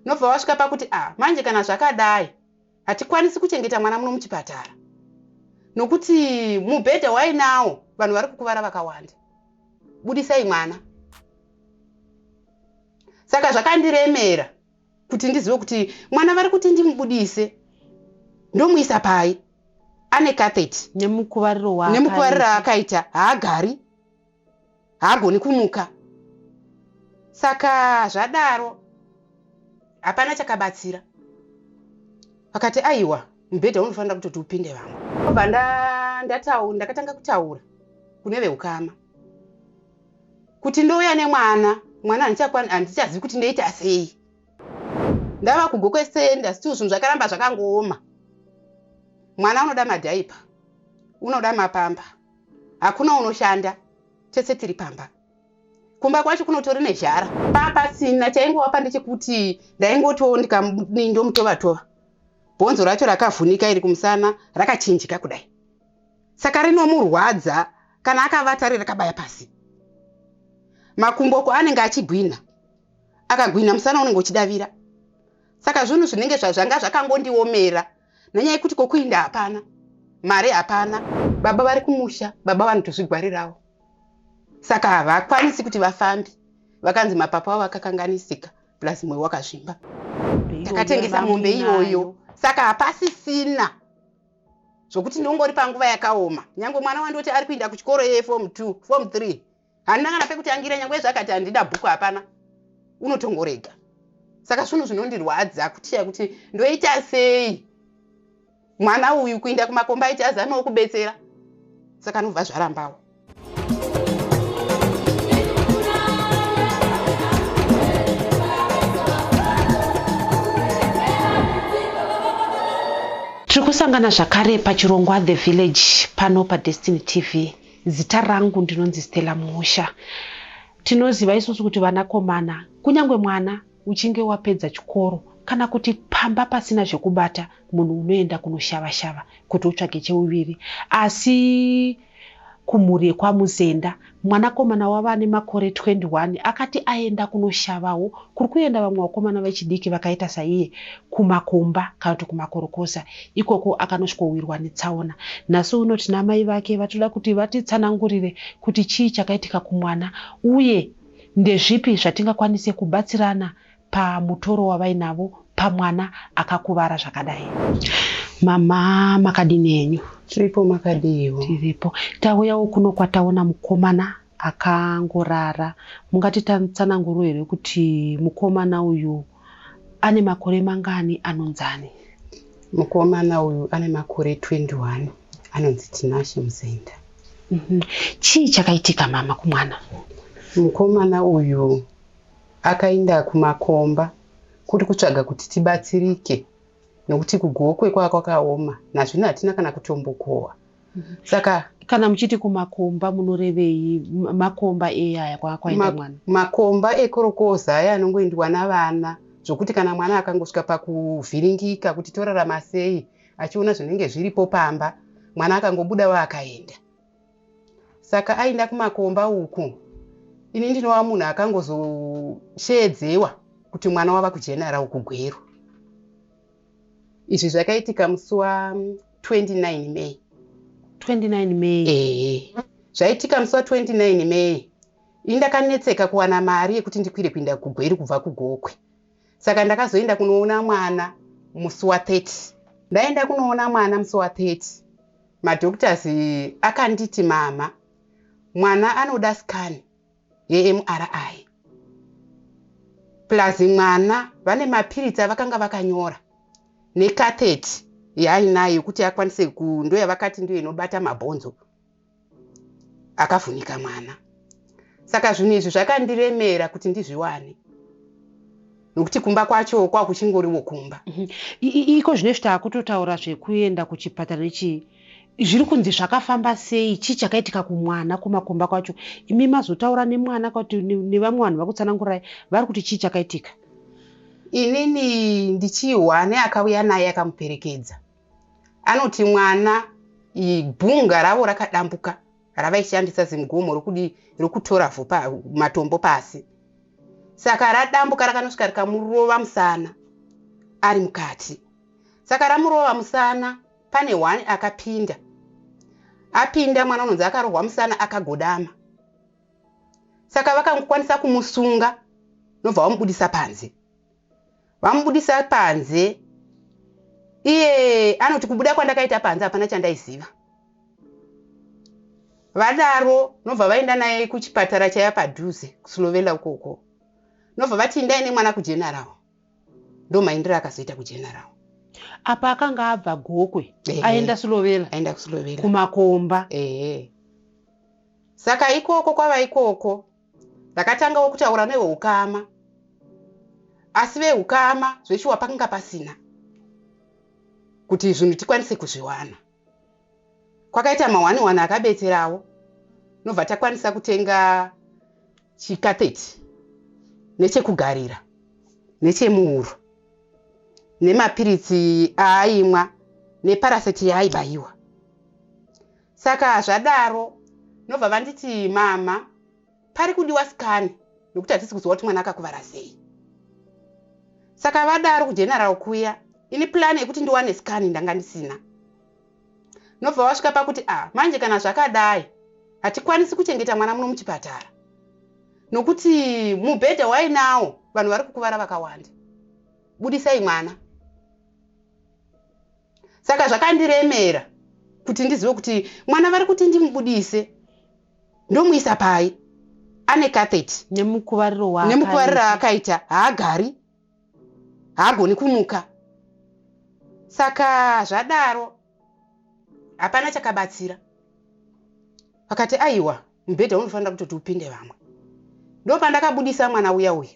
Nobva wasvika pakuti a ah, manje kana zvakadai hatikwanisi kuchengeta mwana muno muchipatara nokuti mubhedha wainawo vanhu vari kukuvara vakawanda, budisai mwana. Saka zvakandiremera kuti ndizive kuti mwana vari kuti ndimubudise ndomuisa pai, ane catheter nemukuvariro aakaita, haagari, haagoni kumuka. Saka zvadaro hapana chakabatsira. Vakati aiwa, mubhedha unofanira kutoti upinde vamwe. Obva ndakatanga kutaura kune veukama kuti ndouya nemwana, mwana handichazivi kuti ndoita sei. Ndava kuGokwe Senda, still zvinhu zvakaramba zvakangooma. Mwana unoda madhaipa, unoda mapamba, hakuna unoshanda, tese tiri pamba. Kumba kwacho kunotori nezhara, papasina chaingova ndechekuti ndaingotiwo ndomutovatova. Bhonzo racho rakavhunika iri kumusana rakachinjika kudai, saka rinomurwadza kana akavata ri rakabaya pasi. Makumbo anenge achigwina, akagwina musana unenge uchidavira. Saka zvinhu zvinenge zvanga zvakangondiomera nenyaya yekuti kokuinda hapana, mari hapana. Baba vari kumusha, baba vanotozvigwarirawo, saka havakwanisi kuti vafambe. Vakanzi mapapu avo akakanganisika, plus mwoyo wakazvimba. Takatengesa mombe iyoyo, saka hapasisina zvokuti ndongori panguva yakaoma. Nyange mwana wandoti ari kuinda kuchikoro yeform 2, form 3, handina kana pekutangira. Nyange zvakati handida bhuku, hapana, unotongorega. Saka zvinhu zvinondirwadza kutiya kuti ndoita sei mwana uyu kuinda kumakomba aiti azamewo kubetsera, saka anobva zvarambawo. Tiri kusangana zvakare pachirongwa The Village pano paDestiny TV. Zita rangu ndinonzi Stella Musha. Tinoziva isusu kuti vanakomana, kunyange mwana uchinge wapedza chikoro kana kuti pamba pasina zvekubata, munhu unoenda kunoshavashava kuti utsvage cheuviri. Asi kumhuri yekwaMuzenda, mwanakomana wava nemakore 21 akati aenda kunoshavawo kuri kuenda vamwe vakomana vechidiki vakaita saiye kumakomba kana kuti kumakorokoza. Ikoko akanosvikowirwa netsaona. Nhasi uno tina mai vake vatoda kuti vatitsanangurire kuti chii chakaitika kumwana uye ndezvipi zvatingakwanise kubatsirana pamutoro wavainavo pamwana akakuvara zvakadai. Mama, makadini henyu? Tiripo, makadiwo? Tiripo. Tauyawo kuno kwataona mukomana akangorara. Mungatitsananguro here kuti mukomana uyu ane makore mangani, anonzani? Mukomana uyu ane makore 21, anonzi Tinashe Muzenda. Chii chakaitika, mama, kumwana? Mukomana uyu akaenda kumakomba kuri kutsvaga kuti tibatsirike, nokuti kuGokwe kwava kwakaoma, nazvino hatina kana kutombokohwa. Saka Kana muchiti kumakomba munorevei? Makomba eyaya kwaenda mwana? Makomba ekorokoza aya anongoendiwa navana, zvokuti kana mwana akangosvika pakuvhiringika kuti torarama sei, achiona zvinenge zviripo pamba, mwana akangobudawo akaenda. Saka aenda kumakomba uku, ini ndinova munhu akangozosheedzewa kuti mwana wava kuGeneral kuGweru. Izvi zvakaitika musi wa29 May. 29 May? Ehe, zvaitika musi wa29 May. Ini ndakanetseka kuwana mari yekuti ndikwire kuenda kuGweru kubva kuGokwe, saka ndakazoenda kunoona mwana musi wa30. Ndaenda kunoona mwana musi wa30, madoctors akanditi, "Mama, mwana anoda scan yeMRI, plus mwana vane mapiritsi avakanga vakanyora necatheter yaainayo yekuti akwanise ku ndo yavakati ndiyo inobata mabhonzo akavhunika mwana." Saka zvinhu izvi zvakandiremera kuti ndizviwane, nokuti kumba kwacho kwakuchingoriwo kumba. Iko zvinezvi taakutotaura zvekuenda kuchipatara nechii, zviri kunzi zvakafamba sei? Chii chakaitika kumwana kumakomba kwacho? Imi mazotaura nemwana kuti nevamwe vanhu vakutsanangurai, vari kuti chii chakaitika? Inini ndichihwa neakauya naye akamuperekedza, anoti mwana bhunga ravo rakadambuka ravaishandisa, zimugomo rokudi rokutora vhu matombo pasi. Saka radambuka rakanosvika rikamurova musana ari mukati. Saka ramurova musana pane one akapinda. Apinda mwana unonzi akarohwa musana akagodama. Saka vakangokwanisa kumusunga nobva vamubudisa panze. Vamubudisa panze iye anoti kubuda kwandakaita panze hapana chandaiziva. Vadaro nobva vaenda naye kuchipatara chaiva padhuze kuSlovela ukoko. Nobva vati indai nemwana kuGeneral. Ndomaindiro akazoita kuGeneral. Apa akanga abva Gokwe aenda Slovela. Aenda kuSlovela. Kumakomba. Ehe. Saka ikoko kwava ikoko ndakatangawo kutaura neveukama. Asi veukama zveshuwa pakanga pasina kuti zvinhu tikwanise kuzviwana. Kwakaita mahwani wani akabetserawo nobva takwanisa kutenga chikapeti nechekugarira nechemuhuro nemapiritsi aaimwa neparaseti yaaibayiwa. Saka zvadaro nobva vanditi mama pari kudiwa scan nokuti hatisi kuziva kuti mwana akakuvara sei. Saka vadaro kugeneral kuya ini plan yekuti ndiwane scan ndanga ndisina. Nobva vasvika pakuti ah manje kana zvakadai hatikwanisi kuchengeta mwana muno muchipatara nokuti mubhedha wainawo vanhu vari kukuvara vakawanda. Budisai mwana. Saka zvakandiremera kuti ndizive kuti mwana vari kuti ndimubudise ndomuisa pai ane catheti nemukuvariro waakaita. Nemukuvariro aakaita haagari haagoni kumuka. Saka zvadaro hapana chakabatsira. Vakati aiwa mubhedha unofanira kutoti upinde vamwe. Ndopandakabudisa mwana uya uya.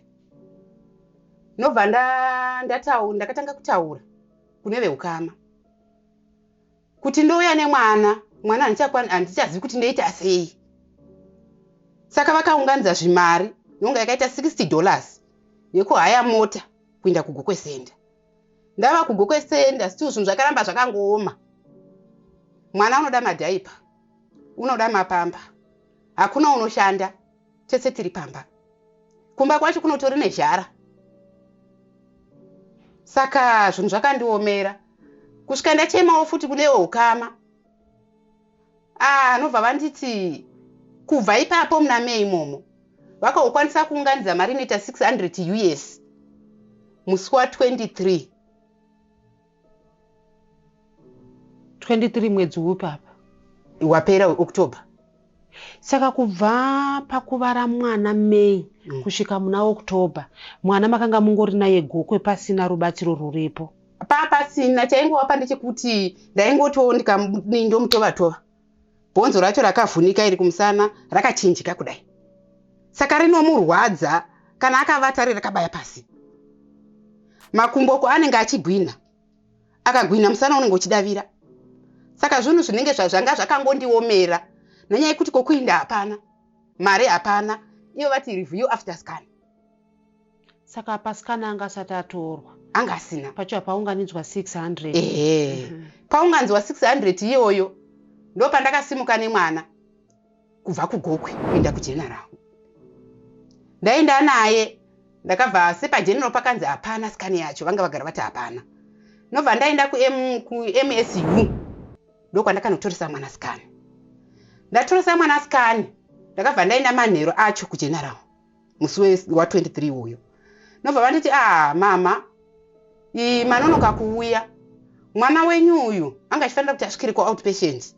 Nobva ndakatanga kutaura kune veukama kuti ndouya nemwana, mwana handichazivi kuti ndoita sei. Saka vakaunganidza zvimari inonga yakaita $60 yekuhaya mota kuenda kuGokwe Center. Ndava kuGokwe Center still zvinhu zvakaramba zvakangooma. Mwana unoda madhaipa, unoda mapamba, hakuna unoshanda, tese tiri pamba. Kumba kwacho kunotori nezhara. Saka zvinhu zvakandiomera kusvika ndachemawo futi kune ukama. Ah, anobva vanditi kubva ipapo muna May imomo vakaokwanisa kuunganidza mari inoita 600 US musi wa 23. 23 mwedzi upi apa? Wapera October. Saka kubva pakuvara mwana May kusvika muna October, mwana makanga mungori naye Gokwe pasina rubatsiro ruripo. Pasina chaingova ndechekuti ndaingotiwo ndomutova-tova. Bhonzo racho rakavhunika iri kumusana rakachinjika kudai. Saka rinomurwadza kana akavata riri rakabaya pasi. Makumbo uko anenge achigwina. Akagwina musana unenge uchidavira. Saka zvinhu zvinenge zvanga zvakangondiomera nenyaya yekuti kokuinda hapana, mari hapana. Iyo vati review after scan. Saka apa scan anga asati atorwa. Anga asina. Pacho paunganidzwa 600. Ehe. Paunganidzwa 600 iyoyo ndopandakasimuka nemwana kubva kuGokwe kuenda kuGeneral. Ndaenda naye ndakabva sepaGeneral pakanzi hapana scan yacho vanga vagara vati hapana. Nobva ndaenda kuMSU ndokwandakanotoresa mwana scan. Ndatoresa mwana scan ndakabva ndaenda manheru acho kuGeneral musi wa 23 uyo. Nobva vanditi ah mama manonoka kuuya mwana wenyu uyu anga achifanira kuti asvikire ku outpatient.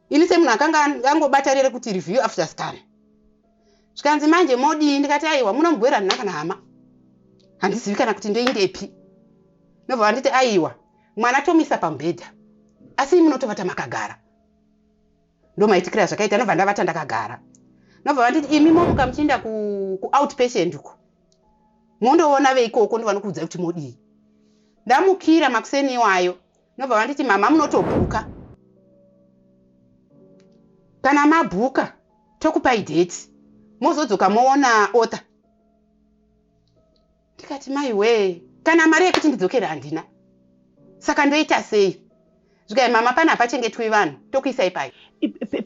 Ini semunhu akanga angobata rere kuti review after scan. Zvikanzi manje modii ndikati aiwa munomugwera handina kana hama. Handizivi kana kuti ndoindepi. Nobva vanditi aiwa mwana tomuisa pamubhedha asi imi munotovata makagara. Ndomaitikira zvakaita nobva ndavata ndakagara. Nobva vanditi imi momuka muchienda ku outpatient uko. Mondoona veikoko ndovanokuudzai kuti modii. Ndamukira makuseni iwayo nobva vanditi mama munotobhuka. Kana mabhuka tokupai date mozodzoka moona author. Ndikati mai wee kana mari yekuti ndidzokere handina. Saka ndoita sei? Zvikai mama pana hapachengetwi vanhu tokuisai pai.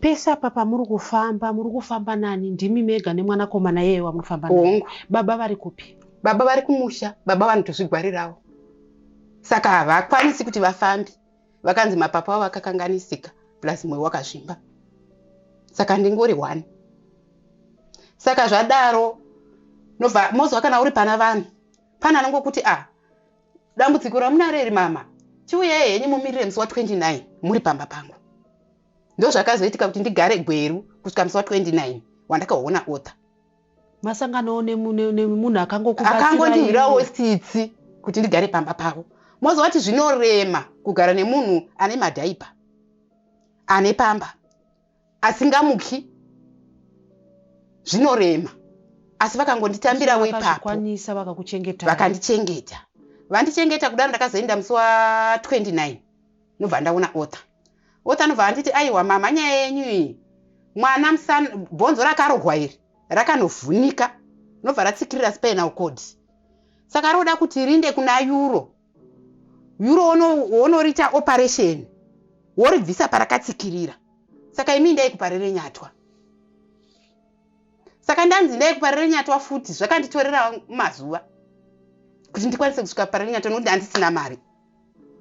Pese apa pamuri kufamba muri kufamba nani ndimi mega nemwanakomana iyeye wamuri kufamba naye? Hongu. Baba vari kupi? Baba vari kumusha, baba vanotozvigwarirawo. Saka havakwanisi kuti vafambe. Vakanzi mapapu avo akakanganisika plus mwoyo wakazvimba. Saka ndingori one. Saka zvadaro nobva mozwa kana uri pana vanhu pane anongokuti ah dambudziko ramunaro iri mama chiuyai henyu mumirire musi wa29 muri pamba pangu. Ndozvakazoitika kuti ndigare Gweru kusvika musi wa29 wandakaona author. Masanganawo nemunhu akangokubatsirai? Akangondihwirawo tsitsi kuti ndigare pamba pavo. Mozwa kuti zvinorema kugara nemunhu ane madhaipa, ane pamba, asingamuki. Zvinorema. Asi vakangonditambirawo ipapo. Vakazvikwanisa vakakuchengeta. Vakandichengeta. Vandichengeta kudaro ndakazoenda musi wa29 nobva ndaona author. Author anobva anditi aiwa mama nyaya yenyu iyi mwana musana bhonzo rakarohwa iri rakanovhunika nobva ratsikirira spinal cord. Saka roda kuti rinde kuna uro. Uro wonoriita operation woribvisa parakatsikirira. Saka imi ndai kuParirenyatwa. Saka ndanzi ndai kuParirenyatwa futi zvakanditorera mazuva kuti ndikwanise kusvika kuParirenyatwa nokuti handisina mari.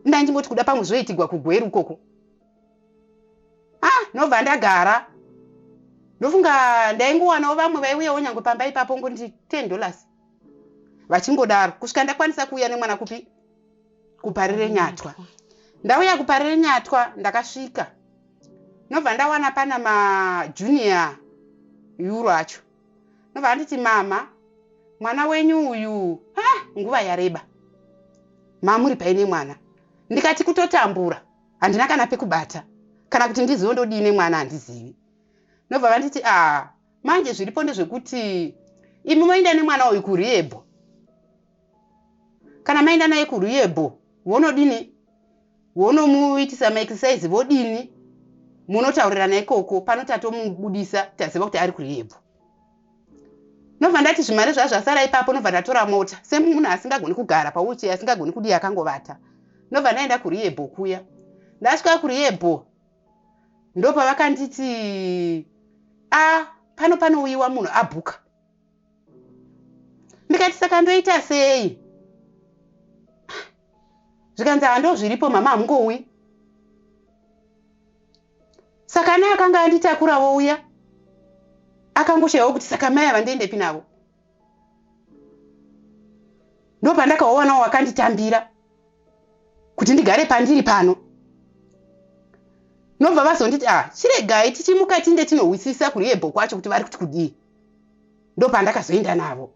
Ndandingoti kuda pamwe zvoitigwa kuGweru ukoko. Ah, nobva ndagara. Ndofunga ndaingowanawo vamwe vaiuyawo nyangwe pamba ipapo ngondi $10. Vachingodaro kusvika ndakwanisa kuuya nemwana kupi kuParirenyatwa. Ndauya kuParirenyatwa ndakasvika. Nobva ndawana pana majunior uro acho. Nobva anditi mama mwana wenyu uyu ah, nguva yareba. Mamuri paine mwana. Ndikati kutotambura handina kana pekubata kana kuti ndizive ndodii nemwana handizivi. Nobva vanditi ah manje zviripo ndezvekuti imi moenda nemwana uyu kurehab. Kana maenda naye kurehab vonodini vonomuitisa maexercise vodini munotaurirana ikoko pano tatomubudisa taziva kuti ari kurehab. Nobva ndati zvimari zvazvasara ipapo nobva ndatora mota semunhu asingagoni kugara pawheelchair asingagoni kudii akangovata. Nobva ndaenda kurehab kuya. Ndasvika kurehab ndopavakanditi a pano panouyiwa munhu abhuka. Ndikati saka ndoita sei? Zvikanzi hando zviripo mama hamungouyi. Saka ana akanga anditakura vouya akangoshayiwa kuti saka mai ava ndiendepi navo. Ndopandakaowanawo wakanditambira kuti ndigare pandiri pano. Nobva vazonditi ah chiregai tichimuka tinde tinohwisisa kurehab kwacho kuti vari kuti kudii. Ndopandakazoenda navo.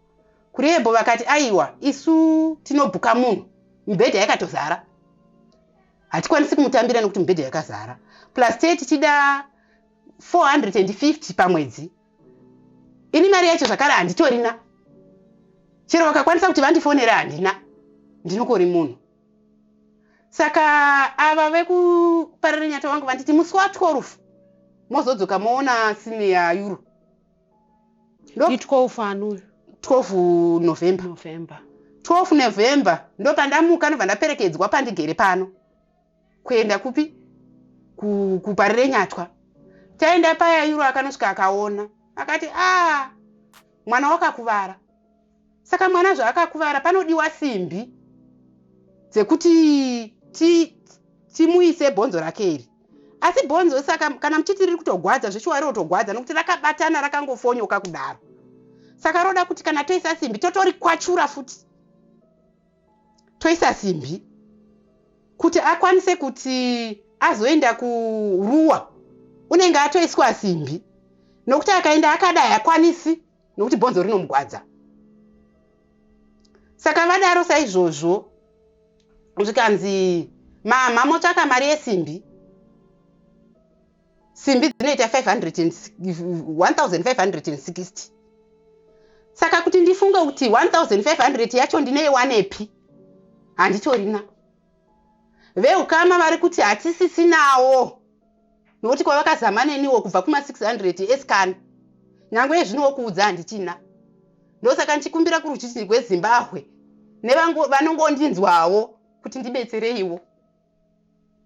Kurehab vakati aiwa isu tinobhuka munhu mibhedha yakatozara. Hatikwanisi kumutambira nekuti mibhedha yakazara. Plus tee tichida 450 pamwedzi. Ini mari yacho zvakare handitorina. Chero vakakwanisa kuti vandifonera handina. Ndinokori munhu. Saka ava vekuParirenyatwa vangu vanditi musi wa12 mozodzoka moona senior uro. I12 ani uyu? 12 November. November. 12 November ndopandamuka ndobva ndaperekedzwa pandigere pano kuenda kupi kuParirenyatwa. Taenda paya uro akanosvika akaona akati a mwana wakakuvara. Saka mwana zvaakakuvara panodiwa simbi dzekuti timuise bhonzo rake iri. Asi bhonzo saka kana muchiti riri kutogwadza zvechiwa rinotogwadza nokuti rakabatana rakangofonyoka kudaro. Saka roda kuti kana toisa simbi totorikwachura futi. Toisa simbi kuti akwanise kuti azoenda kuruwa unenge atoiswa simbi nokuti akaenda akadai akwanisi nokuti bhonzo rinomugwadza. Saka vadaro saizvozvo zvikanzi mama motsvaka mari yesimbi. Simbi dzinoita 1560. Saka kuti ndifunge kuti 1500 yacho ndinoiwanepi handitorina. Veukama vari kuti hatisisinawo nokuti kwavakazama neniwo kubva kuma 600 escan nyangwe ezvinokuudza handichina. Ndosaka ndichikumbira kuruzhinji rweZimbabwe nevanongondinzwawo kuti ndibetsereiwo.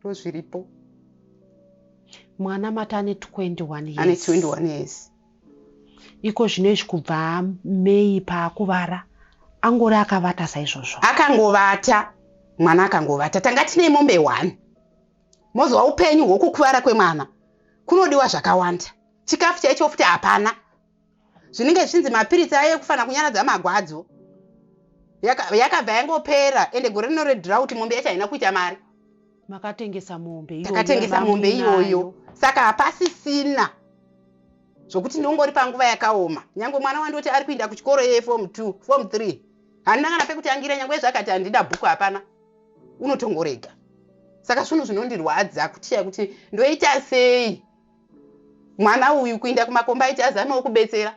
Ndozviripo. Mwana mati ane 21 years. Ane 21 years. Iko zvino izvi kubva May paakuvara angori akavata saizvozvo. Akangovata mwana akangovata. Tanga tine mombe one. Mozwa upenyu hwokukuvara kwemwana kunodiwa zvakawanda. Chikafu chaicho futi hapana. Zvinenge zvichinzi mapiritsi aye ekufanira kunyaradza magwadzo yakabva yangopera ende gore rino redrought mombe yacho haina kuita mari. Makatengesa mombe iyoyo. Takatengesa mombe iyoyo saka hapasisina zvokuti ndongori panguva yakaoma. Nyangwe mwana wandoti ari kuinda kuchikoro yeform 2 form 3 handina kana pekutangira nyangwe zvakati handida bhuku hapana unotongorega. Saka zvinhu zvinondirwadza kutiya kuti ndoita sei mwana uyu kuinda kumakomba aiti azamewo kubetsera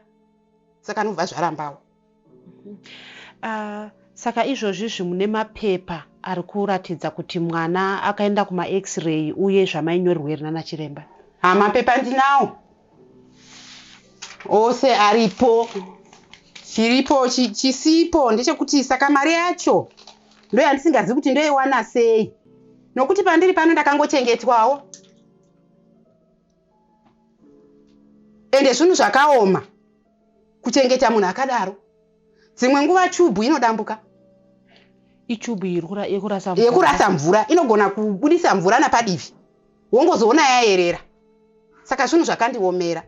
saka anobva zvarambawo. Saka izvozvi izvi mune mapepa ari kuratidza kuti mwana akaenda kuma-x-ray uye zvamainyorerwa here nana chiremba? Ha, mapepa ndinawo ose aripo. Chiripo chisipo ndechekuti saka mari yacho ndoyandisingazivi kuti ndoiwana sei, nokuti pandiri pano ndakangochengetwawo ende zvinhu zvakaoma kuchengeta munhu akadaro. Dzimwe nguva chubhu inodambuka. Ichubhu yekurasa mvura. Yekurasa mvura inogona kubudisa mvura napadivi wongozoona yayerera. Saka zvinhu zvakandiomera.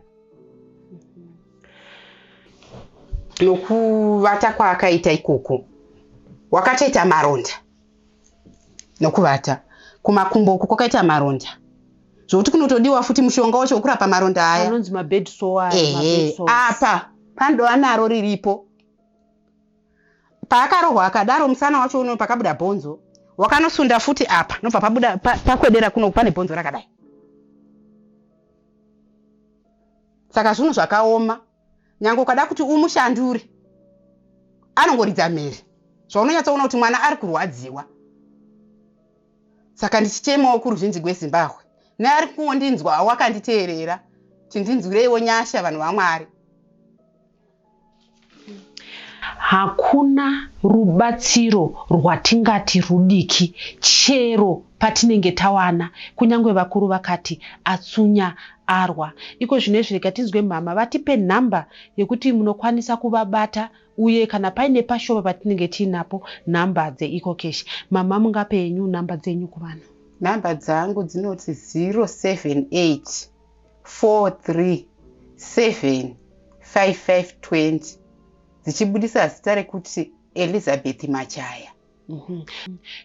Nokuvata kwaakaita ikoko wakatoita maronda nokuvata kumakumbo uku kwakaita maronda zvokuti kunotodiwa futi mushonga wacho wekurapa maronda aya anonzi mabed sore. Ehe, apa panodova naro riripo paakarohwa akadaro musana wacho uno pakabuda bhonzo wakanosunda futi apa nobva pabuda pakwedera kuno pane bhonzo rakadai. Saka zvinhu zvakaoma nyange ukada kuti umushandure anongoridza mhere zvaunonyatsoona kuti mwana ari kurwadziwa. Saka ndichichemawo kuruzhinji gweZimbabwe neari kundinzwawo akanditeerera kuti ndinzwireiwo nyasha vanhu vaMwari. Hakuna rubatsiro rwatingati rudiki chero patinenge tawana, kunyange vakuru vakati atsunya arwa. Iko zvino izvi rega tinzwe mhama vatipe nhamba yekuti munokwanisa kuvabata uye kana paine pashoma patinenge tiinapo nhamba dzeEcoCash. Mama mungape henyu nhamba dzenyu kuvanhu. Nhamba dzangu dzinoti 078 43 7 5520 dzichibudisa zita rekuti Elizabeth Machaya.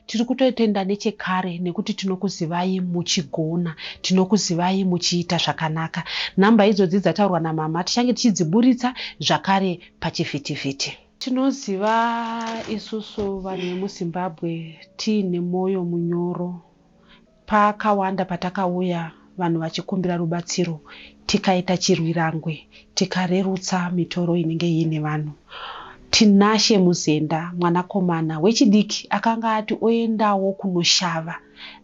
Tiri kutotenda nechekare nekuti tinokuzivai muchigona, tinokuzivai muchiita zvakanaka. Nhamba idzodzi dzataurwa namama tichange tichidziburitsa zvakare pachivhitivhiti. Tinoziva isusu vanhu vemuZimbabwe tiine mwoyo munyoro. Pakawanda patakauya vanhu vachikumbira rubatsiro tikaita chirwirangwe tikarerutsa mitoro inenge iine vanhu. Tinashe Muzenda mwanakomana wechidiki akanga ati oendawo kunoshava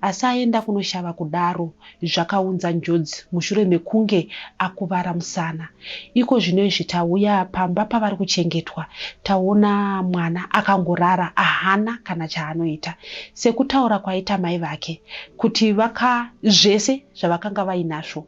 asi aenda kunoshava kudaro zvakaunza njodzi mushure mekunge akuvara musana. Iko zvino izvi tauya pamba pavari kuchengetwa taona mwana akangorara ahana kana chaanoita. Sekutaura kwaita mai vake kuti vaka zvese zvavakanga vainazvo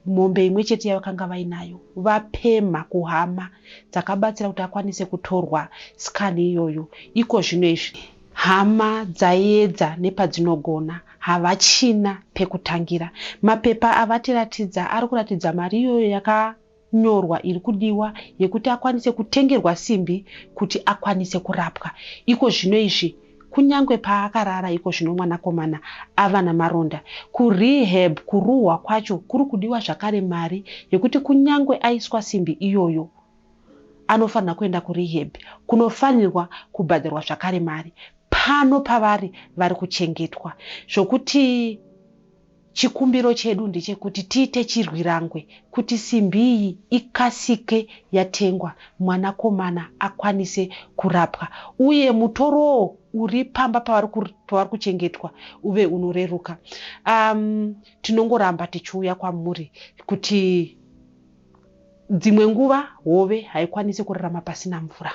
mombe imwe chete yavakanga vainayo vapemha kuhama dzakabatsira kuti akwanise kutorwa scan iyoyo. Iko zvino izvi hama dzaiedza nepadzinogona havachina pekutangira. Mapepa avatiratidza ari kuratidza mari iyoyo yakanyorwa iri kudiwa yekuti akwanise kutengerwa simbi kuti akwanise kurapwa. Iko zvino izvi kunyange paakarara iko zvino mwanakomana ava namaronda. Kurehab kuruhwa kwacho kuri kudiwa zvakare mari yekuti kunyange aiswa simbi iyoyo anofanira kuenda kurehab kunofanirwa kubhadharwa zvakare mari. Pano pavari vari kuchengetwa zvokuti chikumbiro chedu ndechekuti tiite chirwirangwe kuti simbi iyi ikasike yatengwa mwanakomana akwanise kurapwa uye mutorowo uri pamba pavari kuchengetwa uve unoreruka. Tinongoramba tichiuya kwamuri kuti dzimwe nguva hove haikwanisi kurarama pasina mvura.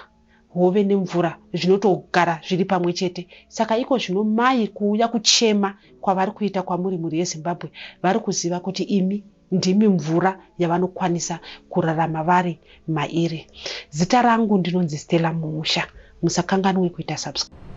Hove nemvura zvinotogara zviri pamwe chete. Saka iko zvino mai kuuya kuchema kwavari kuita kwamuri mhuri yeZimbabwe, vari kuziva kuti imi ndimi mvura yavanokwanisa kurarama vari mairi. Zita rangu ndinonzi Stella Muusha. Musakanganwe kuita subscribe.